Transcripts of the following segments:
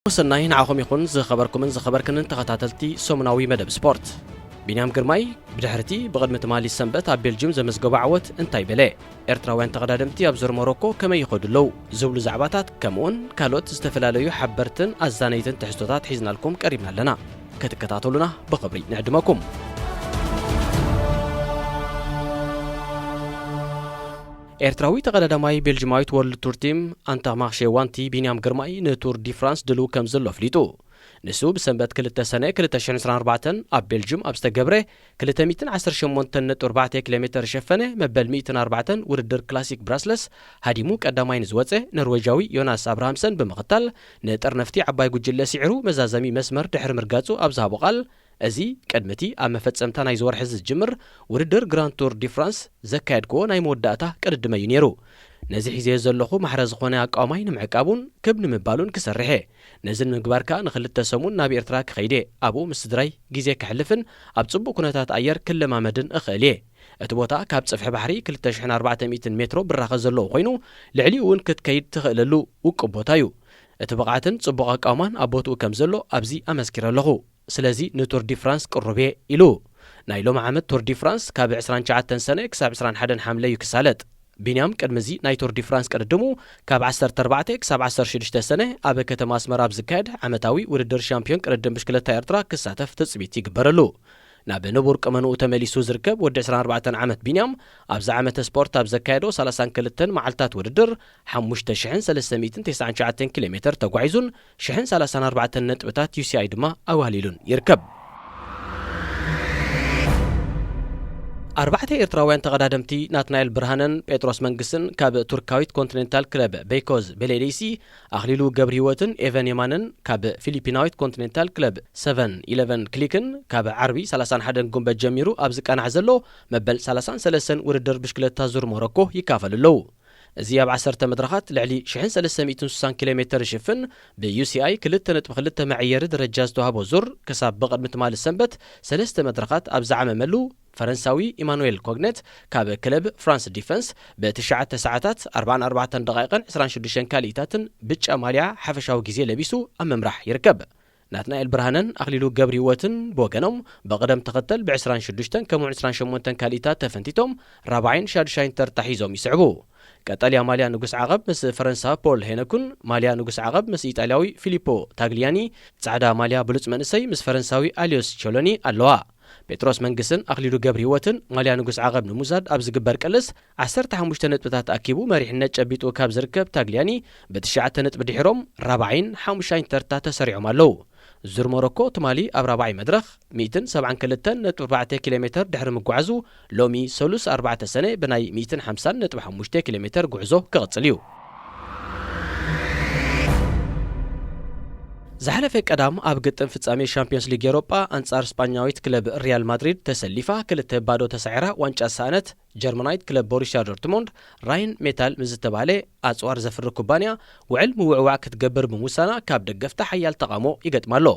ሰናይ ንዓኹም ይኹን ዝኸበርኩምን ዝኸበርክንን ተኸታተልቲ ሰሙናዊ መደብ ስፖርት። ቢንያም ግርማይ ብድሕርቲ ብቕድሚ ትማሊ ሰንበት ኣብ ቤልጅም ዘመዝገቦ ዓወት እንታይ በለ? ኤርትራውያን ተቐዳደምቲ ኣብ ዙር ሞሮኮ ከመይ ይኸዱ ኣለዉ? ዝብሉ ዛዕባታት ከምኡውን ካልኦት ዝተፈላለዩ ሓበርትን ኣዛነይትን ትሕዝቶታት ሒዝናልኩም ቀሪብና ኣለና። ክትከታተሉና ብኽብሪ ንዕድመኩም። ኤርትራዊ ተቐዳዳማይ ቤልጅማዊት ወርልድ ቱር ቲም ኣንታ ማኽሼ ዋንቲ ቢንያም ግርማይ ንቱር ዲ ፍራንስ ድልው ከም ዘሎ ኣፍሊጡ። ንሱ ብሰንበት ክልተ ሰነ ክልተ ሽሕን ዕስራን ኣርባዕተን ኣብ ቤልጅም ኣብ ዝተገብረ ክልተ ሚእትን ዓሰርተ ሸሞንተን ነጥቢ ኣርባዕተ ኪሎ ሜተር ዝሸፈነ መበል ሚእትን ኣርባዕተን ውድድር ክላሲክ ብራስለስ ሃዲሙ ቀዳማይ ንዝወጸ ኖርዌጃዊ ዮናስ ኣብርሃምሰን ብምኽታል ንጠርነፍቲ ዓባይ ጉጅለ ሲዕሩ መዛዘሚ መስመር ድሕሪ ምርጋጹ ኣብ ዝሃቦ ቃል፣ እዚ ቅድሚ እቲ ኣብ መፈጸምታ ናይዚ ወርሒ ዝጅምር ውድድር ግራንድ ቱር ዲ ፍራንስ ዘካየድክዎ ናይ መወዳእታ ቅድድመ እዩ ነይሩ። ነዚ ሒዘዮ ዘለኹ ማሕረ ዝኾነ ኣቃውማይ ንምዕቃቡን ክብ ንምባሉን ክሰርሕ እየ። ነዚ ንምግባር ከኣ ንኽልተ ሰሙን ናብ ኤርትራ ክኸይድ እየ። ኣብኡ ምስ ስድራይ ግዜ ከሕልፍን ኣብ ጽቡቕ ኩነታት ኣየር ክለማመድን እኽእል እየ። እቲ ቦታ ካብ ጽፍሒ ባሕሪ ክልተ ሽሕን ኣርባዕተ ሚእትን ሜትሮ ብራኸ ዘለዎ ኮይኑ፣ ልዕሊኡ እውን ክትከይድ ትኽእለሉ ውቁብ ቦታ እዩ። እቲ ብቕዓትን ጽቡቕ ኣቃውማን ኣብ ቦትኡ ከም ዘሎ ኣብዚ ኣመስኪረ ኣለኹ። ስለዚ ንቱር ዲ ፍራንስ ቅሩብ እየ፣ ኢሉ። ናይ ሎሚ ዓመት ቱር ዲ ፍራንስ ካብ ዕስራን ትሽዓተን ሰነ ክሳብ ዕስራን ሓደን ሓምለ እዩ ክሳለጥ። ቢንያም ቅድሚ እዚ ናይ ቱር ዲ ፍራንስ ቅድድሙ ካብ ዓሰርተ ኣርባዕተ ክሳብ ዓሰርተ ሽዱሽተ ሰነ ኣብ ከተማ ኣስመራ ኣብ ዝካየድ ዓመታዊ ውድድር ሻምፒዮን ቅድድም ብሽክለታ ኤርትራ ክሳተፍ ትጽቢት ይግበረሉ። ናብ ንቡር ቁመንኡ ተመሊሱ ዝርከብ ወዲ ዕስራን ኣርባዕተን ዓመት ቢንያም፣ ኣብዚ ዓመተ ስፖርት ኣብ ዘካየዶ ሰላሳን ክልተን መዓልታት ውድድር፣ ሓሙሽተ ሽሕን ሰለስተ ሚእትን ተስዓን ትሽዓተን ኪሎ ሜተር ተጓዒዙን ሽሕን ሰላሳን ኣርባዕተን ነጥብታት ዩ ሲ ኣይ ድማ ኣዋህሊሉን ይርከብ። ኣርባዕተ ኤርትራውያን ተቐዳደምቲ ናትናኤል ብርሃነን ጴጥሮስ መንግስትን ካብ ቱርካዊት ኮንቲኔንታል ክለብ ቤይኮዝ ቤሌዴሲ፣ ኣኽሊሉ ገብርሂወትን ኤቨን የማነን ካብ ፊሊፒናዊት ኮንቲኔንታል ክለብ ሰቨን ኢለቨን ክሊክን ካብ ዓርቢ ሰላሳን ሓደን ጉንበት ጀሚሩ ኣብ ዝቃናዕ ዘሎ መበል ሰላሳን ሰለስተን ውድድር ብሽክለታ ዙር ሞሮኮ ይካፈሉ ኣለዉ። እዚ ኣብ ዓሰርተ መድረኻት ልዕሊ ሽሕን ሰለስተ ሚእትን ስሳን ኪሎ ሜተር ዝሽፍን፣ ብ ዩ ሲ ኣይ ክልተ ነጥቢ ክልተ መዐየሪ ደረጃ ዝተዋህቦ ዙር፣ ክሳብ ብቕድሚ ትማሊ ሰንበት ሰለስተ መድረኻት ኣብ ዝዓመመሉ፣ ፈረንሳዊ ኢማኑኤል ኮግነት ካብ ክለብ ፍራንስ ዲፈንስ ብትሽዓተ ሰዓታት ኣርባዓን ኣርባዕተን ደቓይቕን ዕስራን ሽዱሽተን ካልኢታትን ብጫ ማልያ ሓፈሻዊ ግዜ ለቢሱ ኣብ ምምራሕ ይርከብ። ናትናኤል ብርሃነን ኣኽሊሉ ገብርሂወትን ብወገኖም ብቕደም ተኸተል ብ ዕስራን ሽዱሽተን ከምኡውን ዕስራን ሸሞንተን ካልኢታት ተፈንቲቶም ራብዓይን ሻዱሻይን ተርታ ሒዞም ይስዕቡ። ቀጠልያ ማልያ ንጉስ ዓቐብ ምስ ፈረንሳ ፖል ሄነኩን ማልያ ንጉስ ዓቐብ ምስ ኢጣልያዊ ፊሊፖ ታግሊያኒ፣ ጻዕዳ ማልያ ብሉጽ መንእሰይ ምስ ፈረንሳዊ ኣልዮስ ቾሎኒ ኣለዋ። ጴጥሮስ መንግስን ኣኽሊሉ ገብርሂወትን ማልያ ንጉስ ዓቐብ ንምውሳድ ኣብ ዝግበር ቅልስ ዓሰርተ ሓሙሽተ ነጥብታት ኣኪቡ መሪሕነት ጨቢጡ ካብ ዝርከብ ታግሊያኒ ብትሽዓተ ነጥቢ ድሒሮም ራብዓይን ሓሙሻይን ተርታ ተሰሪዖም ኣለዉ። ዙር ሞሮኮ ትማሊ ኣብ ራብዓይ መድረኽ ሚእትን ሰብዓን ክልተን ነጥቢ ኣርባዕተ ኪሎ ሜተር ድሕሪ ምጓዓዙ፣ ሎሚ ሰሉስ ኣርባዕተ ሰነ ብናይ ሚእትን ሓምሳን ነጥቢ ሓሙሽተ ኪሎ ሜተር ጉዕዞ ክቕጽል እዩ። ዝሓለፈ ቀዳም ኣብ ግጥም ፍጻሜ ሻምፒዮንስ ሊግ ኤውሮጳ ኣንጻር ስጳኛዊት ክለብ ሪያል ማድሪድ ተሰሊፋ ክልተ ባዶ ተሳዒራ ዋንጫ ዝሰኣነት ጀርመናዊት ክለብ ቦሩስያ ዶርትሞንድ ራይን ሜታል ምስ ዝተባህለ ኣጽዋር ዘፍሪ ኩባንያ ውዕል ምውዕዋዕ ክትገብር ብምውሳና ካብ ደገፍታ ሓያል ተቓውሞ ይገጥማ ኣሎ።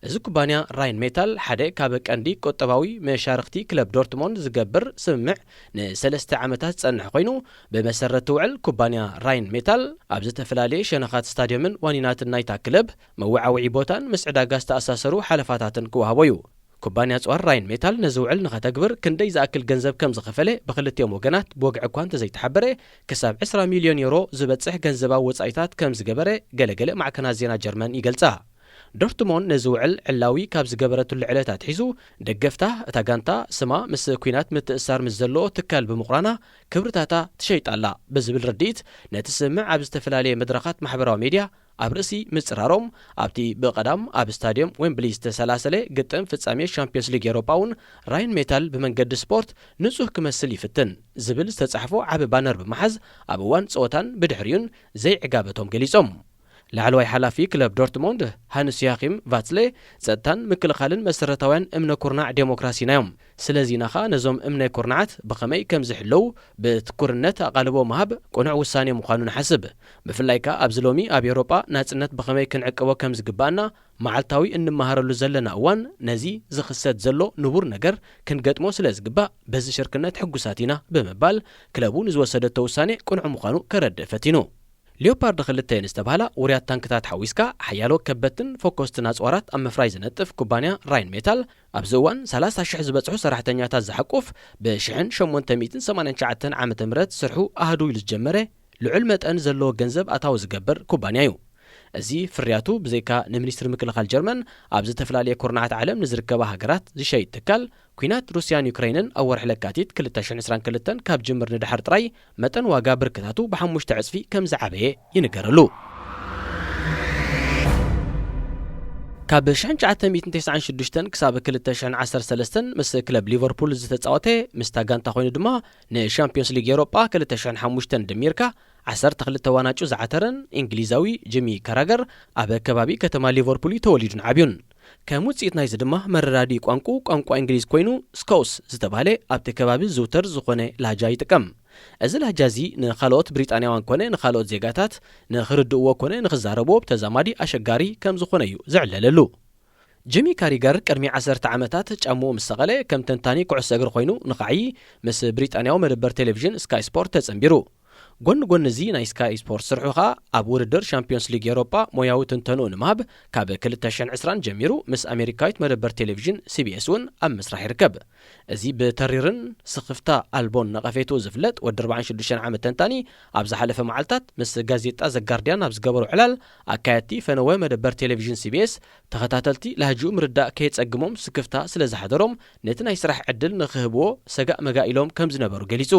እዚ ኩባንያ ራይን ሜታል ሓደ ካብ ቀንዲ ቁጠባዊ መሻርኽቲ ክለብ ዶርትሞንድ ዝገብር ስምምዕ ንሰለስተ ዓመታት ዝጸንሐ ኮይኑ፣ ብመሰረት እቲ ውዕል ኩባንያ ራይን ሜታል ኣብ ዝተፈላለየ ሸነኻት ስታድዮምን ዋኒናትን ናይታ ክለብ መወዓውዒ ቦታን ምስ ዕዳጋ ዝተኣሳሰሩ ሓለፋታትን ክወሃቦ እዩ። ኩባንያ ኣጽዋር ራይን ሜታል ነዚ ውዕል ንኸተግብር ክንደይ ዝኣክል ገንዘብ ከም ዝኸፈለ ብክልቲኦም ወገናት ብወግዒ እኳ እንተዘይተሓበረ፣ ክሳብ ዕስራ ሚልዮን ዩሮ ዝበጽሕ ገንዘባዊ ወጻኢታት ከም ዝገበረ ገለገለ ማዕከናት ዜና ጀርመን ይገልጻ። ዶርትሞንድ ነዚ ውዕል ዕላዊ ካብ ዝገበረትሉ ዕለት ኣትሒዙ፣ ደገፍታ እታ ጋንታ ስማ ምስ ኲናት ምትእስሳር ምስ ዘለዎ ትካል ብምቑራና ክብርታታ ትሸይጥ ኣላ ብዝብል ርድኢት፣ ነቲ ስምምዕ ኣብ ዝተፈላለየ መድረኻት ማሕበራዊ ሜድያ ኣብ ርእሲ ምጽራሮም፣ ኣብቲ ብቐዳም ኣብ ስታድዮም ዌምብሊ ዝተሰላሰለ ግጥም ፍጻሜ ሻምፒዮንስ ሊግ ኤውሮጳ እውን ራይን ሜታል ብመንገዲ ስፖርት ንጹህ ክመስል ይፍትን ዝብል ዝተጻሕፎ ዓቢ ባነር ብምሓዝ ኣብ እዋን ጸወታን ብድሕሪኡን ዘይዕጋበቶም ገሊጾም። ላዕለዋይ ሓላፊ ክለብ ዶርትሞንድ ሃንስ ዮሃኪም ቫትስለ፣ ጸጥታን ምክልኻልን መሰረታውያን እምነ ኩርናዕ ዴሞክራሲና እዮም። ስለዚና ኸኣ ነዞም እምነ ኩርናዓት ብኸመይ ከም ዝሕለዉ ብትኩርነት ኣቓልቦ ምሃብ ቅኑዕ ውሳኔ ምዃኑ ንሓስብ። ብፍላይ ከኣ ኣብዚ ሎሚ ኣብ ኤውሮጳ ናጽነት ብኸመይ ክንዕቅቦ ከም ዝግባኣና መዓልታዊ እንመሃረሉ ዘለና እዋን፣ ነዚ ዝኽሰት ዘሎ ንቡር ነገር ክንገጥሞ ስለ ዝግባእ፣ በዚ ሽርክነት ሕጉሳት ኢና ብምባል ክለቡ ንዝወሰደቶ ውሳኔ ቅኑዕ ምዃኑ ከረድእ ፈቲኑ። ሊዮፓርድ ክልተ ዝተባህላ ውሩያት ታንክታት ሓዊስካ፣ ሓያሎ ከበድትን ፈኮስትን ኣጽዋራት ኣብ ምፍራይ ዝነጥፍ ኩባንያ ራይን ሜታል፣ ኣብዚ እዋን ሰላሳ ሽሕ ዝበጽሑ ሰራሕተኛታት ዝሓቁፍ፣ ብ ሽሕን ሸሞንተ ሚእትን ሰማንያን ትሽዓተን ዓመተ ምህረት ስርሑ ኣሃዱ ኢሉ ዝጀመረ፣ ልዑል መጠን ዘለዎ ገንዘብ ኣታዊ ዝገብር ኩባንያ እዩ። እዚ ፍርያቱ ብዘይካ ንሚኒስትሪ ምክልኻል ጀርመን ኣብ ዝተፈላለየ ኩርናዓት ዓለም ንዝርከባ ሃገራት ዝሸይጥ ትካል፣ ኲናት ሩስያን ዩክረይንን ኣብ ወርሒ ለካቲት ክልተ ሽሕን ዕስራን ክልተን ካብ ጅምር ንድሓር ጥራይ፣ መጠን ዋጋ ብርክታቱ ብሓሙሽተ ዕጽፊ ከም ዝዓበየ ይንገረሉ። ካብ ሽሕን ትሽዓተ ሚእትን ተስዓን ሽዱሽተን ክሳብ ክልተ ሽሕን ዓሰርተ ሰለስተን ምስ ክለብ ሊቨርፑል ዝተጻወተ፣ ምስታ ጋንታ ኮይኑ ድማ ንሻምፒዮንስ ሊግ ኤውሮጳ ክልተ ሽሕን ሓሙሽተን ደሚርካ ዓሰርተ ክልተ ዋናጩ ዝዓተረን እንግሊዛዊ ጂሚ ካራገር፣ ኣብ ከባቢ ከተማ ሊቨርፑል እዩ ተወሊዱን ዓብዩን። ከም ውጽኢት ናይዚ ድማ መረዳዲ ቋንቁ ቋንቋ እንግሊዝ ኮይኑ፣ ስኮውስ ዝተባህለ ኣብቲ ከባቢ ዝውተር ዝኾነ ላጃ ይጥቀም። እዚ ላጃ እዚ ንኻልኦት ብሪጣንያውያን ኮነ ንኻልኦት ዜጋታት ንኽርድእዎ ኮነ ንኽዛረብዎ ብተዛማዲ ኣሸጋሪ ከም ዝኾነ እዩ ዝዕለለሉ። ጂሚ ካሪገር ቅድሚ ዓሰርተ ዓመታት ጫምኡ ምስ ሰቐለ፣ ከም ተንታኒ ኩዕሶ እግሪ ኮይኑ ንኽዓዪ ምስ ብሪጣንያዊ መደበር ቴሌቪዥን ስካይ ስፖርት ተጸንቢሩ። ጎኒ ጎኒ እዚ ናይ ስካይ ስፖርት ስርሑ ኸኣ፣ ኣብ ውድድር ሻምፒዮንስ ሊግ ኤውሮጳ ሞያዊ ትንተንኡ ንምሃብ፣ ካብ ክልተ ሽሕን ዕስራን ጀሚሩ ምስ ኣሜሪካዊት መደበር ቴሌቪዥን ሲ ቢ ኤስ እውን ኣብ ምስራሕ ይርከብ። እዚ ብተሪርን ስኽፍታ ኣልቦን ነቐፌትኡ ዝፍለጥ ወዲ ኣርባዓን ሽዱሽተን ዓመት ተንታኒ፣ ኣብ ዝሓለፈ መዓልታት ምስ ጋዜጣ ዘ ጋርድያን ኣብ ዝገበሮ ዕላል፣ ኣካየድቲ ፈነወ መደበር ቴሌቪዥን ሲ ቢ ኤስ፣ ተኸታተልቲ ላህጅኡ ምርዳእ ከየጸግሞም ስክፍታ ስለ ዝሓደሮም፣ ነቲ ናይ ስራሕ ዕድል ንኽህብዎ ሰጋእ መጋእ ኢሎም ከም ዝነበሩ ገሊጹ።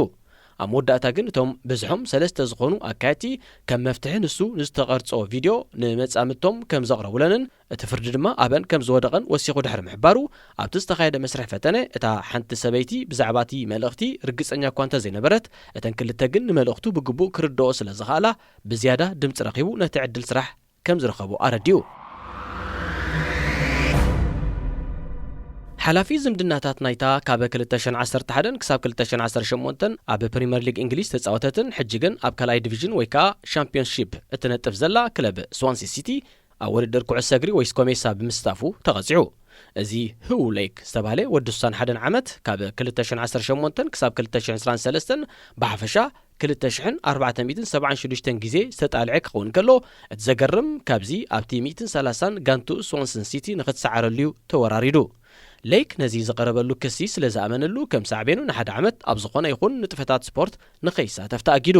ኣብ መወዳእታ ግን እቶም ብዝሖም ሰለስተ ዝኾኑ ኣካየድቲ፣ ከም መፍትሒ ንሱ ንዝተቐርጾ ቪድዮ ንመጻምድቶም ከም ዘቕረቡለንን እቲ ፍርዲ ድማ ኣበን ከም ዝወደቐን ወሲኹ ድሕሪ ምሕባሩ፣ ኣብቲ ዝተኻየደ መስርሕ ፈተነ፣ እታ ሓንቲ ሰበይቲ ብዛዕባ እቲ መልእኽቲ ርግጸኛ እኳ እንተ ዘይነበረት፣ እተን ክልተ ግን ንመልእኽቱ ብግቡእ ክርድኦ ስለ ዝኸኣላ፣ ብዝያዳ ድምጺ ረኺቡ ነቲ ዕድል ስራሕ ከም ዝረኸቦ ኣረዲኡ። ሓላፊ ዝምድናታት ናይታ ካብ ክልተ ሽሕን ዓሰርተ ሓደን ክሳብ ክልተ ሽሕን ዓሰርተ ሸሞንተን ኣብ ፕሪምየር ሊግ እንግሊዝ ተጻወተትን ሕጂ ግን ኣብ ካልኣይ ዲቪዥን ወይ ከኣ ሻምፒዮንሺፕ እትነጥፍ ዘላ ክለብ ስዋንሲ ሲቲ ኣብ ውድድር ኩዕሶ እግሪ ወይ ስኮሜሳ ብምስታፉ ተቐጺዑ። እዚ ህው ሌክ ዝተባህለ ወዲ ስሳን ሓደን ዓመት ካብ ክልተ ሽሕን ዓሰርተ ሸሞንተን ክሳብ ክልተ ሽሕን ዕስራን ሰለስተን ብሓፈሻ ክልተ ሽሕን ኣርባዕተ ሚእትን ሰብዓን ሽዱሽተን ግዜ ዝተጣልዐ ክኸውን ከሎ፣ እቲ ዘገርም ካብዚ ኣብቲ ሚእትን ሰላሳን ጋንቱ ስዋንሰን ሲቲ ንኽትሰዓረሉ እዩ ተወራሪዱ። ሌክ ነዚ ዝቐረበሉ ክሲ ስለ ዝኣመነሉ ከም ሳዕቤኑ ንሓደ ዓመት ኣብ ዝኾነ ይኹን ንጥፈታት ስፖርት ንኸይሳተፍ ተኣጊዱ።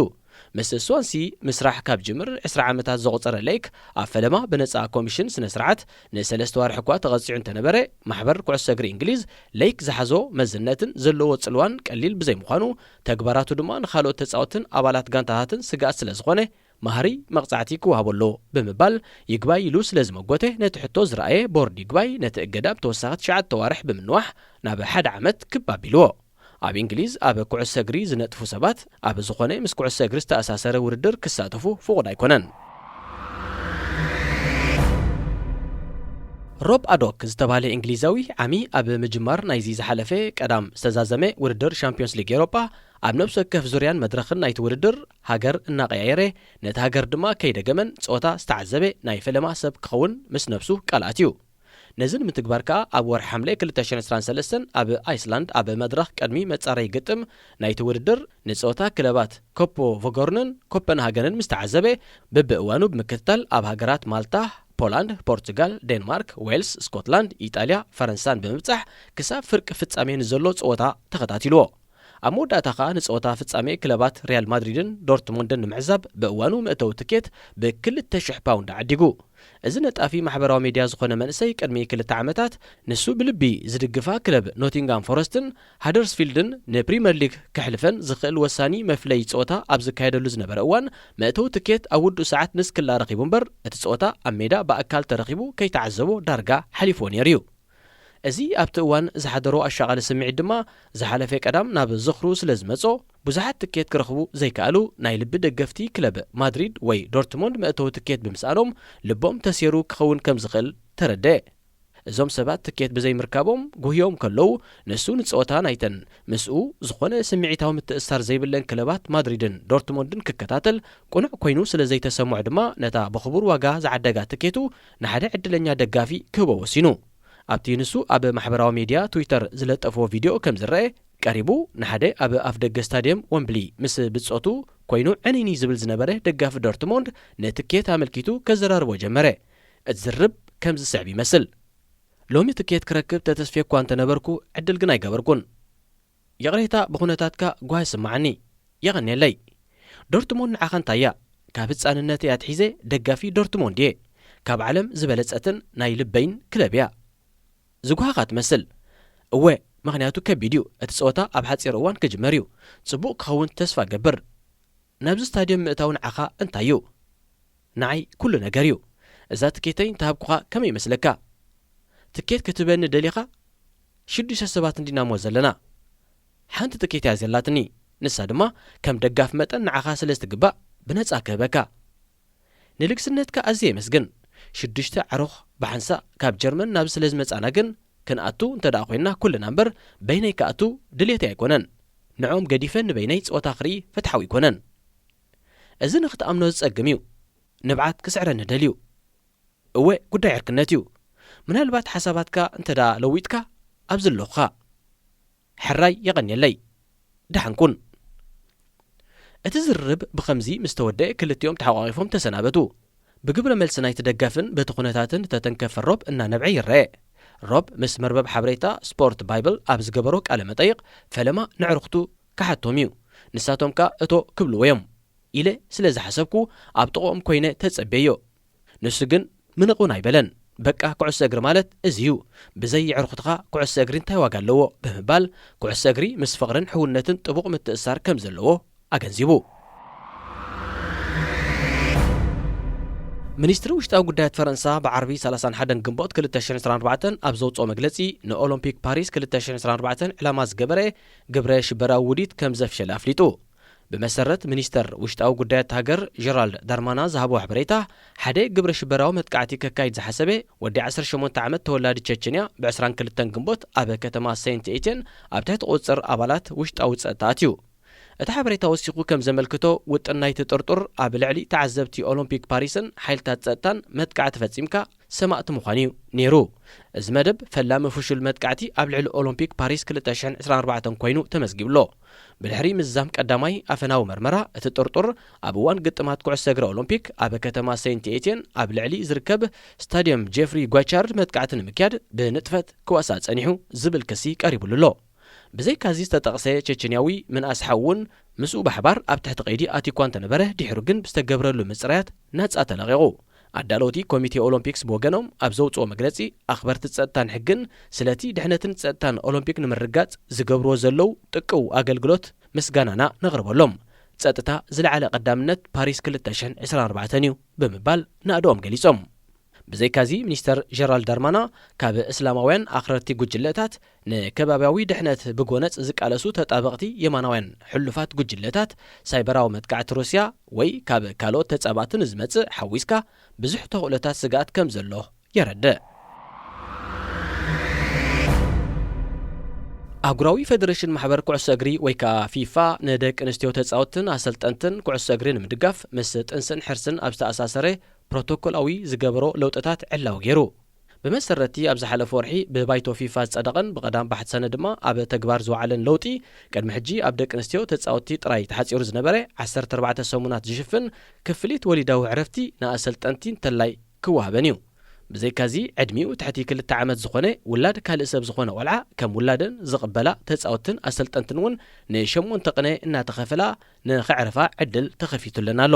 ምስ ስዋንሲ ምስራሕ ካብ ጅምር ዕስራ ዓመታት ዘቑጸረ ሌክ ኣብ ፈለማ ብነጻ ኮሚሽን ስነ ስርዓት ንሰለስተ ዋርሒ እኳ ተቐጺዑ እንተነበረ፣ ማሕበር ኩዕሶ እግሪ እንግሊዝ ሌክ ዝሓዞ መዝነትን ዘለዎ ጽልዋን ቀሊል ብዘይምዃኑ፣ ተግባራቱ ድማ ንኻልኦት ተጻወትን ኣባላት ጋንታታትን ስግኣት ስለ ዝኾነ፣ ማህሪ መቕጻዕቲ ክወሃቦ ኣሎ ብምባል ይግባይ ኢሉ ስለ ዝመጎተ፣ ነቲ ሕቶ ዝረኣየ ቦርድ ይግባይ ነቲ እገዳ ብተወሳኺ ትሽዓተ ኣዋርሕ ብምንዋሕ ናብ ሓደ ዓመት ክብ ኣቢልዎ። ኣብ እንግሊዝ ኣብ ኩዕሶ እግሪ ዝነጥፉ ሰባት ኣብ ዝኾነ ምስ ኩዕሶ እግሪ ዝተኣሳሰረ ውድድር ክሳተፉ ፍቑድ ኣይኮነን። ሮብ ኣዶክ ዝተባህለ እንግሊዛዊ ዓሚ ኣብ ምጅማር ናይዚ ዝሓለፈ ቀዳም ዝተዛዘመ ውድድር ሻምፒዮንስ ሊግ ኤውሮጳ ኣብ ነብሲ ወከፍ ዙርያን መድረኽን ናይቲ ውድድር ሃገር እናቐያየረ፣ ነቲ ሃገር ድማ ከይደገመን ጸወታ ዝተዓዘበ ናይ ፈለማ ሰብ ክኸውን ምስ ነብሱ ቃል ኣትዩ። ነዚ ንምትግባር ከኣ ኣብ ወርሒ ሓምለ ክልተ ሽሕን ዕስራን ሰለስተን ኣብ ኣይስላንድ ኣብ መድረኽ ቅድሚ መጻረይ ግጥም ናይቲ ውድድር ንጸወታ ክለባት ኮፖ ቮጎርንን ኮፐንሃገንን ምስ ተዓዘበ፣ በብእዋኑ ብምክትታል ኣብ ሃገራት ማልታ፣ ፖላንድ፣ ፖርቱጋል፣ ዴንማርክ፣ ዌልስ፣ ስኮትላንድ፣ ኢጣልያ፣ ፈረንሳን ብምብጻሕ ክሳብ ፍርቂ ፍጻሜ ንዘሎ ጸወታ ተኸታቲልዎ። ኣብ መወዳእታ ከኣ ንጸወታ ፍጻሜ ክለባት ሪያል ማድሪድን ዶርትሙንድን ንምዕዛብ ብእዋኑ መእተዊ ትኬት ብክልተ ሽሕ ፓውንድ ዓዲጉ። እዚ ነጣፊ ማሕበራዊ ሜድያ ዝኾነ መንእሰይ ቅድሚ ክልተ ዓመታት ንሱ ብልቢ ዝድግፋ ክለብ ኖቲንጋም ፎረስትን ሃደርስፊልድን ንፕሪምየር ሊግ ከሕልፈን ዝኽእል ወሳኒ መፍለዪ ጸወታ ኣብ ዝካየደሉ ዝነበረ እዋን መእተዊ ትኬት ኣብ ውዱእ ሰዓት ንስክላ ረኺቡ እምበር እቲ ጸወታ ኣብ ሜዳ ብኣካል ተረኺቡ ከይተዓዘቦ ዳርጋ ሓሊፍዎ ነይሩ እዩ። እዚ ኣብቲ እዋን ዝሓደሮ ኣሻቓሊ ስምዒት ድማ ዝሓለፈ ቀዳም ናብ ዝኽሩ ስለ ዝመጾ፣ ብዙሓት ትኬት ክረኽቡ ዘይከኣሉ ናይ ልቢ ደገፍቲ ክለብ ማድሪድ ወይ ዶርትሙንድ መእተዊ ትኬት ብምስኣኖም ልቦም ተሴሩ ክኸውን ከም ዝኽእል ተረድአ። እዞም ሰባት ትኬት ብዘይምርካቦም ጉህዮም ከለዉ፣ ንሱ ንጸወታ ናይተን ምስኡ ዝኾነ ስምዒታዊ ምትእስሳር ዘይብለን ክለባት ማድሪድን ዶርትሙንድን ክከታተል ቅኑዕ ኮይኑ ስለ ዘይተሰምዖ ድማ፣ ነታ ብኽቡር ዋጋ ዝዓደጋ ትኬቱ ንሓደ ዕድለኛ ደጋፊ ክህቦ ወሲኑ። ኣብቲ ንሱ ኣብ ማሕበራዊ ሜድያ ትዊተር ዝለጠፍዎ ቪድዮ ከም ዝረአ፣ ቀሪቡ ንሓደ ኣብ ኣፍደገ ስታድየም ወምብሊ ምስ ብጾቱ ኮይኑ ዕንይንይ ዝብል ዝነበረ ደጋፊ ዶርትሞንድ ንትኬት ኣመልኪቱ ከዘራርቦ ጀመረ። እቲ ዝርርብ ከምዚ ዝስዕብ ይመስል። ሎሚ ትኬት ክረክብ ተተስፍየ እኳ እንተነበርኩ ዕድል ግን ኣይገበርኩን። ይቕሬታ ብኹነታትካ ጓሂ ይስምዓኒ። የቐንየለይ። ዶርትሞንድ ንዓኻ እንታይ እያ? ካብ ህጻንነተይ ኣትሒዘ ደጋፊ ዶርትሞንድ እየ። ካብ ዓለም ዝበለጸትን ናይ ልበይን ክለብ እያ። ዝጓሃኻ ትመስል። እወ፣ ምኽንያቱ ከቢድ እዩ። እቲ ጸወታ ኣብ ሓጺር እዋን ክጅመር እዩ። ጽቡቕ ክኸውን ተስፋ እገብር። ናብዚ ስታድዮም ምእታው ንዓኻ እንታይ እዩ? ንዓይ ኩሉ ነገር እዩ። እዛ ትኬተይ እንተሃብኩኻ ከመይ ይመስለካ? ትኬት ክትበኒ ደሊኻ? ሽዱሽተ ሰባት እንዲና እሞ ዘለና። ሓንቲ ትኬት እያ ዘላትኒ። ንሳ ድማ ከም ደጋፍ መጠን ንዓኻ ስለ ዝትግባእ ብነጻ ክህበካ። ንልግስነትካ ኣዝየ የመስግን። ሽዱሽተ ዓሮኽ ብሓንሳእ ካብ ጀርመን ናብዚ ስለ ዝመጻና ግን ክንኣቱ እንተ ደኣ ኮይንና ኩልና እምበር በይነይ ክኣቱ ድሌተይ ኣይኮነን። ንዕኦም ገዲፈ ንበይነይ ጸወታ ክርኢ ፍትሓዊ ኣይኮነን። እዚ ንኽትኣምኖ ዝጸግም እዩ። ንብዓት ክስዕረኒ ደልዩ። እወ፣ ጉዳይ ዕርክነት እዩ። ምናልባት ሓሳባትካ እንተ ደኣ ለዊጥካ ኣብዚ ኣለኹኻ። ሕራይ የቐንየለይ። ደሓን ኩን። እቲ ዝርርብ ብኸምዚ ምስ ተወደአ ክልቲኦም ተሓቋቒፎም ተሰናበቱ። ብግብረ መልሲ ናይቲ ደጋፍን በቲ ኩነታትን ዝተተንከፈ ሮብ እናነብዐ ይረአ። ሮብ ምስ መርበብ ሓበሬታ ስፖርት ባይብል ኣብ ዝገበሮ ቃለ መጠይቕ ፈለማ ነዕርኽቱ ክሓቶም እዩ። ንሳቶም ከኣ እቶ ክብልዎ እዮም ኢለ ስለ ዝሓሰብኩ ኣብ ጥቕኦም ኮይነ ተጸብየዮ። ንሱ ግን ምንቕ እውን ኣይበለን። በቃ ኩዕሶ እግሪ ማለት እዚ እዩ። ብዘይ የዕርኹትኻ ኩዕሶ እግሪ እንታይ ዋጋ ኣለዎ? ብምባል ኩዕሶ እግሪ ምስ ፍቕርን ሕውነትን ጥቡቕ ምትእስሳር ከም ዘለዎ ኣገንዚቡ። ሚኒስትሪ ውሽጣዊ ጉዳያት ፈረንሳ ብዓርቢ ሰላሳን ሓደን ግንቦት ክልተ ሽሕን ዕስራን ኣርባዕተን ኣብ ዘውፅኦ መግለፂ ንኦሎምፒክ ፓሪስ ክልተ ሽሕን ዕስራን ኣርባዕተን ዕላማ ዝገበረ ግብረ ሽበራዊ ውዲት ከም ዘፍሸለ ኣፍሊጡ። ብመሰረት ሚኒስተር ውሽጣዊ ጉዳያት ሃገር ጀራልድ ዳርማና ዝሃቦ ሓበሬታ፣ ሓደ ግብረ ሽበራዊ መጥቃዕቲ ከካይድ ዝሓሰበ ወዲ ዓሰርተ ሸሞንተ ዓመት ተወላዲ ቸችንያ ብ ዕስራን ክልተን ግንቦት ኣብ ከተማ ሴንት ኤትየን ኣብ ትሕቲ ቁጽጽር ኣባላት ውሽጣዊ ጸጥታ ኣትዩ። እቲ ሓበሬታ ወሲኹ ከም ዘመልክቶ፣ ውጥን ናይቲ ጥርጡር ኣብ ልዕሊ ተዓዘብቲ ኦሎምፒክ ፓሪስን ሓይልታት ጸጥታን መጥቃዕቲ ፈጺምካ ሰማእቲ ምዃን እዩ ነይሩ። እዚ መደብ ፈላሚ ፍሹል መጥቃዕቲ ኣብ ልዕሊ ኦሎምፒክ ፓሪስ ክልተ ሽሕን ዕስራን ኣርባዕተን ኮይኑ ተመዝጊቡ ኣሎ። ብድሕሪ ምዝዛም ቀዳማይ ኣፈናዊ መርመራ፣ እቲ ጥርጡር ኣብ እዋን ግጥማት ኩዕሶ እግሪ ኦሎምፒክ ኣብ ከተማ ሴንት ኤትየን ኣብ ልዕሊ ዝርከብ ስታድየም ጄፍሪ ጓቻርድ መጥቃዕቲ ንምክያድ ብንጥፈት ክዋሳእ ጸኒሑ ዝብል ክሲ ቀሪቡሉ ኣሎ። ብዘይካዚ ዝተጠቕሰ ቸቸንያዊ ምንኣስ ሓው እውን ምስኡ ብሓባር ኣብ ትሕቲ ቀይዲ ኣትዩ እኳ እንተነበረ፣ ድሒሩ ግን ብዝተገብረሉ ምጽራያት ናጻ ተለቒቑ። ኣዳለውቲ ኮሚቴ ኦሎምፒክስ ብወገኖም ኣብ ዘውጽኦ መግለጺ፣ ኣኽበርቲ ጸጥታን ሕግን ስለቲ ድሕነትን ጸጥታን ኦሎምፒክ ንምርግጋጽ ዝገብርዎ ዘለዉ ጥቅው ኣገልግሎት ምስጋናና ነቕርበሎም። ጸጥታ ዝለዓለ ቀዳምነት ፓሪስ ክልተ ሽሕን ዕስራን ኣርባዕተን እዩ ብምባል ናእድኦም ገሊጾም። ብዘይካዚ ሚኒስተር ጀራልድ ዳርማና ካብ እስላማውያን ኣኽረርቲ ጉጅለታት ንከባብያዊ ድሕነት ብጎነጽ ዝቃለሱ ተጣበቕቲ የማናውያን ሕሉፋት ጉጅለታት ሳይበራዊ መጥቃዕቲ ሩስያ ወይ ካብ ካልኦት ተጻባእቲ ንዝመጽእ ሓዊስካ ብዙሕ ተኽእሎታት ስግኣት ከም ዘሎ የረድእ። ኣህጉራዊ ፌደሬሽን ማሕበር ኩዕሶ እግሪ ወይ ከኣ ፊፋ ንደቂ ኣንስትዮ ተጻወትን ኣሰልጠንትን ኩዕሶ እግሪ ንምድጋፍ ምስ ጥንስን ሕርስን ኣብ ዝተኣሳሰረ ፕሮቶኮላዊ ዝገበሮ ለውጥታት ዕላዊ ገይሩ። ብመሰረትቲ ኣብ ዝሓለፈ ወርሒ ብባይቶ ፊፋ ዝጸደቐን ብቐዳም ባሕቲ ሰነ ድማ ኣብ ተግባር ዝወዓለን ለውጢ፣ ቅድሚ ሕጂ ኣብ ደቂ ኣንስትዮ ተጻወትቲ ጥራይ ተሓጺሩ ዝነበረ ዓሰርተ ኣርባዕተ ሰሙናት ዝሽፍን ክፍሊት ወሊዳዊ ዕረፍቲ ንኣሰልጠንቲ እንተላይ ክወሃበን እዩ። ብዘይካዚ ዕድሚኡ ትሕቲ ክልተ ዓመት ዝኾነ ውላድ ካልእ ሰብ ዝኾነ ቆልዓ ከም ውላደን ዝቕበላ ተጻወትን ኣሰልጠንትን እውን ንሸሞንተ ቅነ እናተኸፈላ ንኸዕርፋ ዕድል ተኸፊቱለን ኣሎ።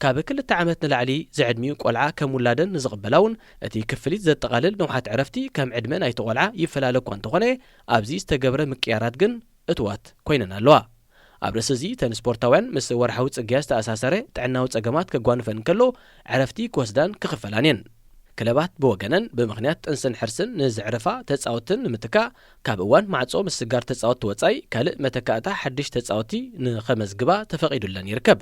ካብ ክልተ ዓመት ንላዕሊ ዝዕድሚኡ ቆልዓ ከም ውላደን ንዝቕበላ እውን እቲ ክፍሊት ዘጠቓልል ንውሓት ዕረፍቲ ከም ዕድመ ናይቲ ቆልዓ ይፈላለ እኳ እንተኾነ፣ ኣብዚ ዝተገብረ ምቅያራት ግን እትዋት ኮይነን ኣለዋ። ኣብ ርእሲ እዚ፣ እተን ስፖርታውያን ምስ ወርሓዊ ጽግያ ዝተኣሳሰረ ጥዕናዊ ጸገማት ከጓንፈን እንከሎ፣ ዕረፍቲ ክወስዳን ክኽፈላን እየን። ክለባት ብወገነን፣ ብምኽንያት ጥንስን ሕርስን ንዘዕርፋ ተጻወትን ንምትካእ፣ ካብ እዋን ማዕጾ ምስጋር ተጻወቲ ወጻኢ ካልእ መተካእታ ሓድሽ ተጻወቲ ንኸመዝግባ ተፈቒዱለን ይርከብ።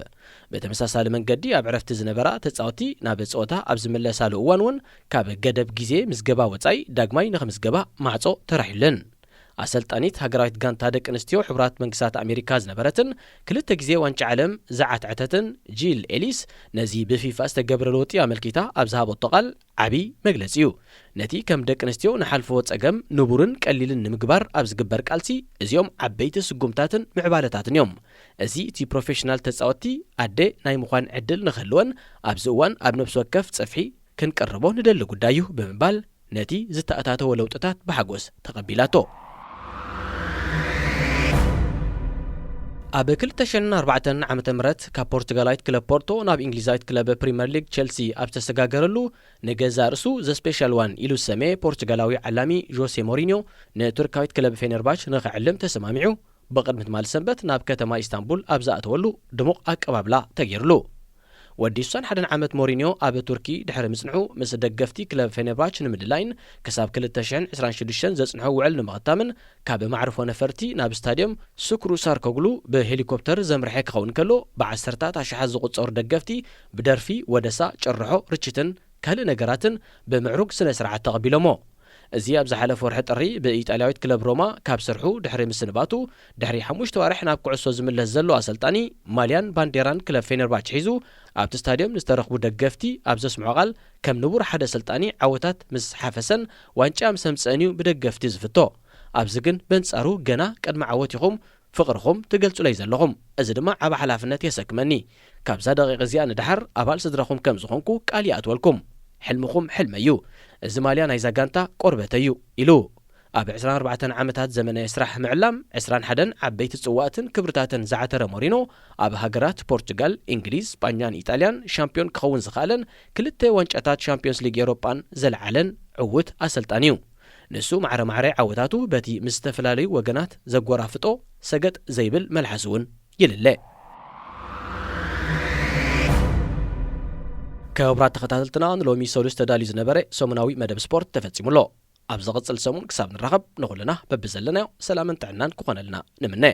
ብተመሳሳሊ መንገዲ፣ ኣብ ዕረፍቲ ዝነበራ ተጻወቲ ናብ ጸወታ ኣብ ዝምለሳሉ እዋን እውን፣ ካብ ገደብ ግዜ ምዝገባ ወጻኢ ዳግማይ ንኽምዝገባ ማዕጾ ተራሕዩለን። ኣሰልጣኒት ሃገራዊት ጋንታ ደቂ ኣንስትዮ ሕቡራት መንግስታት ኣሜሪካ ዝነበረትን ክልተ ግዜ ዋንጫ ዓለም ዝዓትዐተትን ጂል ኤሊስ፣ ነዚ ብፊፋ ዝተገብረ ለውጢ ኣመልኪታ ኣብ ዝሃበቶ ቃል፣ ዓቢ መግለጺ እዩ። ነቲ ከም ደቂ ኣንስትዮ ንሓልፎ ጸገም ንቡርን ቀሊልን ንምግባር ኣብ ዝግበር ቃልሲ፣ እዚኦም ዓበይቲ ስጉምታትን ምዕባለታትን እዮም። እዚ እቲ ፕሮፌሽናል ተጻወትቲ ኣደ ናይ ምዃን ዕድል ንኽህልወን ኣብዚ እዋን ኣብ ነፍሲ ወከፍ ጽፍሒ ክንቅርቦ ንደሊ ጉዳይ እዩ ብምባል፣ ነቲ ዝተኣታተወ ለውጥታት ብሓጎስ ተቐቢላቶ። ኣብ ክልተ ሽሕን ኣርባዕተን ዓመተ ምህረት ካብ ፖርቱጋላዊት ክለብ ፖርቶ ናብ እንግሊዛዊት ክለብ ፕሪምየር ሊግ ቸልሲ ኣብ ዝተሰጋገረሉ፣ ንገዛእ ርእሱ ዘ ስፔሻል ዋን ኢሉ ዝሰመየ ፖርቱጋላዊ ዓላሚ ጆሴ ሞሪኒዮ ንቱርካዊት ክለብ ፌነርባች ንኽዕልም ተሰማሚዑ። ብቕድሚ ትማሊ ሰንበት ናብ ከተማ ኢስታንቡል ኣብ ዝኣተወሉ ድሙቕ ኣቀባብላ ተገይርሉ። ወዲ ሱሳን ሓደን ዓመት ሞሪኒዮ ኣብ ቱርኪ ድሕሪ ምጽንሑ፣ ምስ ደገፍቲ ክለብ ፌነርባች ንምድላይን ክሳብ ክልተ ሽሕን ዕስራን ሽዱሽተን ዘጽንሖ ውዕል ንምኽታምን፣ ካብ ማዕርፎ ነፈርቲ ናብ ስታድዮም ሱክሩ ሳርኮግሉ ብሄሊኮፕተር ዘምርሐ ክኸውን ከሎ፣ ብዓሰርታት ኣሽሓት ዝቑጸሩ ደገፍቲ ብደርፊ፣ ወደሳ፣ ጭርሖ፣ ርችትን ካልእ ነገራትን ብምዕሩግ ስነ ስርዓት ተቐቢሎሞ። እዚ ኣብ ዝሓለፈ ወርሒ ጥሪ ብኢጣልያዊት ክለብ ሮማ ካብ ስርሑ ድሕሪ ምስንባቱ፣ ድሕሪ ሓሙሽተ ዋርሕ ናብ ኩዕሶ ዝምለስ ዘሎ ኣሰልጣኒ፣ ማልያን ባንዴራን ክለብ ፌነርባች ሒዙ ኣብቲ ስታድዮም ንዝተረኽቡ ደገፍቲ ኣብ ዘስምዖ ቃል፣ ከም ንቡር ሓደ ኣሰልጣኒ ዓወታት ምስ ሓፈሰን ዋንጫ ምስ ኣምጽአን እዩ ብደገፍቲ ዝፍቶ። ኣብዚ ግን በንጻሩ፣ ገና ቅድሚ ዓወት ኢኹም ፍቕርኹም ትገልጹለይ ዘለኹም። እዚ ድማ ዓቢ ሓላፍነት የሰክመኒ። ካብዛ ደቂቕ እዚኣ ንደሓር ኣባል ስድራኹም ከም ዝኾንኩ ቃል ይኣትወልኩም። ሕልምኹም ሕልመይ እዩ። እዚ ማልያ ናይዛ ጋንታ ቆርበተይ እዩ፣ ኢሉ። ኣብ ዕስራን ኣርባዕተን ዓመታት ዘመናዊ ስራሕ ምዕላም፣ ዕስራን ሓደን ዓበይቲ ጽዋእትን ክብርታትን ዝዓተረ ሞሪኖ፣ ኣብ ሃገራት ፖርቱጋል፣ እንግሊዝ፣ ስጳኛን ኢጣልያን ሻምፒዮን ክኸውን ዝኸኣለን ክልተ ዋንጫታት ሻምፒዮንስ ሊግ ኤውሮጳን ዘልዓለን ዕዉት ኣሰልጣኒ እዩ። ንሱ ማዕረ ማዕረ ዓወታቱ በቲ ምስ ዝተፈላለዩ ወገናት ዘጎራፍጦ ሰገጥ ዘይብል መልሓስ እውን ይልለ። ክቡራት ተኸታተልትና፣ ንሎሚ ሰሉስ ተዳልዩ ዝነበረ ሰሙናዊ መደብ ስፖርት ተፈጺሙ ኣሎ። ኣብ ዝቕጽል ሰሙን ክሳብ ንራኸብ፣ ንኹልና በብዘለናዮ ሰላምን ጥዕናን ክኾነልና ንምነ።